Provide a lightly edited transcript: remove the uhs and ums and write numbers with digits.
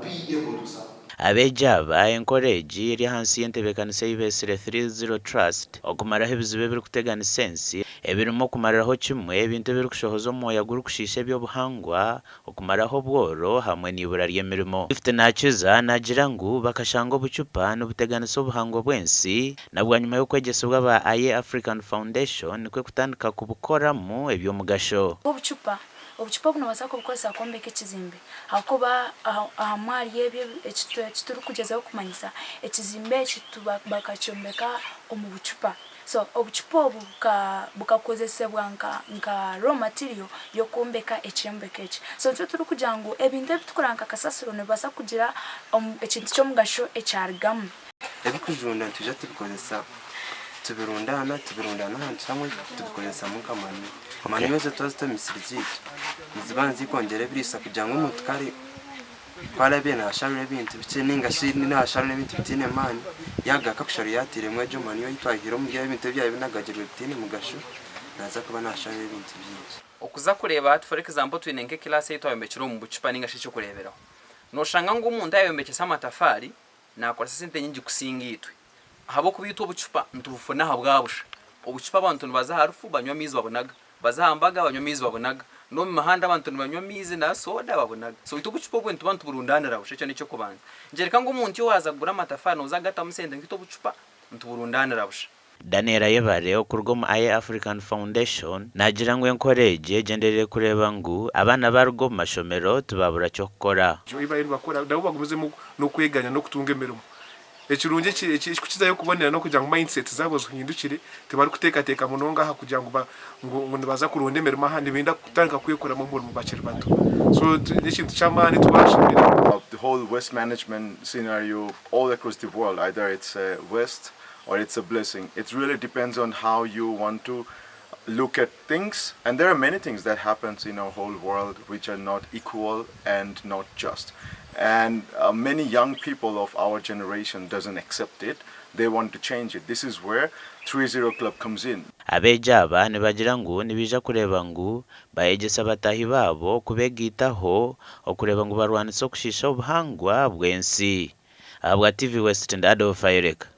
be able to support. Abeegi aba, enkora egi eri ahansi y'entebeekanisa ei beetsire Three Zero Trust okumaraho ebizibu ebirikuteganisa ensi ebirimu okumariraho kimwe ebintu ebirikushohoza omwoya gurikushiisha eby'obuhangwa, okumaraho obworo hamwe n'eibura ry'emirimo. Gift Nakiza naagira ngu bakashanga obucupa nibuteganisa obuhangwa bw'ensi na bwanyima y'okwegyesibwa aba Aye African Foundation nikwo kutandika kubukoramu eby'omugasho. Obucupa Obucupa obu noobaasa kubukozesa kwombeka ekizimbe ahakuba aha mwari ebyo eki turikugyezaho kumanyisa, ekizimbe eki bakakyombeka omu bucupa. So obucupa obu bukakozesebwa nka raw material y'okwombeka ekyombeko eki. So nikyo turikugira ngu ebintu ebi turikureeba nka kasasiro nibibaasa kugira ekintu ky'omugasho ekyarugamu. Ebikujunda nitwija tubikozesa tubirundaana tubirundaana ahantu hamwe tubikozesamu nka manure. Manure ezo twazita omu misiri zaitu niziba nizikwongyera ebiriisa kugira ngu omuntu kare ku araabe naasharura ebintu bikye nainga shi naasharura ebintu bitaine maani yaagaruka kusharura yaatairemu egyo manure ei twaihire omuri ebyo bintu ebyaba binagagirwe bitaine mugasho naaza kuba naasharura ebintu bingi. Okuza kureeba hati for example twine nk'ekilaasi ei twayombekire omu bucupa nainga shi eky'okureeberaho. Nooshanga ngu omuntu ayayombekyesa amatafaari Naakoresa sente nyingi kusinga itwe ahabw'okuba itwe obucupa nitubufuna aha bwa busha. Obucupa abantu nibaza aha rufu banywa amaizi babunaga, baza aha mbaga banywa amaizi babunaga, n'omu mihanda abantu nibanywa amaizi na sooda babunaga. So itwe obucupa obwo nituba nituburundaanira busha, ekyo n'eky'okubanza. Ngyereka ngu omuntu iwe waaza kugura amatafaari nooza kugatamu sente nka itwe obucupa nituburundaanira busha. Daniel Ayebare okuruga omu Aye African Foundation naagira ngu enkora egi egyendereire kureeba ngu abaana baaruga omu mashomero tibaabura ky'okukora. Ebi bariyo nibakora nabo bagumizemu n'okweganya n'okutunga emirimo. Ekirungi ekirikukizayo kubonera n'okugira ngu mindset zaabo zihindukire, tibarikuteekateeka munonga aha kugira ngu ngu nibaza kuronda emirimo aha, nibenda kutandika kwekoramu omurimo bakiri bato. So n'ekintu ky'amaani tubashemera. The whole waste management scenario all across the world either it's a waste or it's a blessing it really depends on how you want to look at things and there are many things that happens in our whole world which are not equal and not just and uh, many young people of our generation doesn't accept it they want to change it this is where 30 club comes in Abeegi aba nibagira ngu nibaija kureeba ngu bayegyesa bataahi baabo kubegaitaho okureeba ngu barwanisa okushiisha obuhangwa bw'ensi. Ahabwa TV West ndi Adolf Ayereka.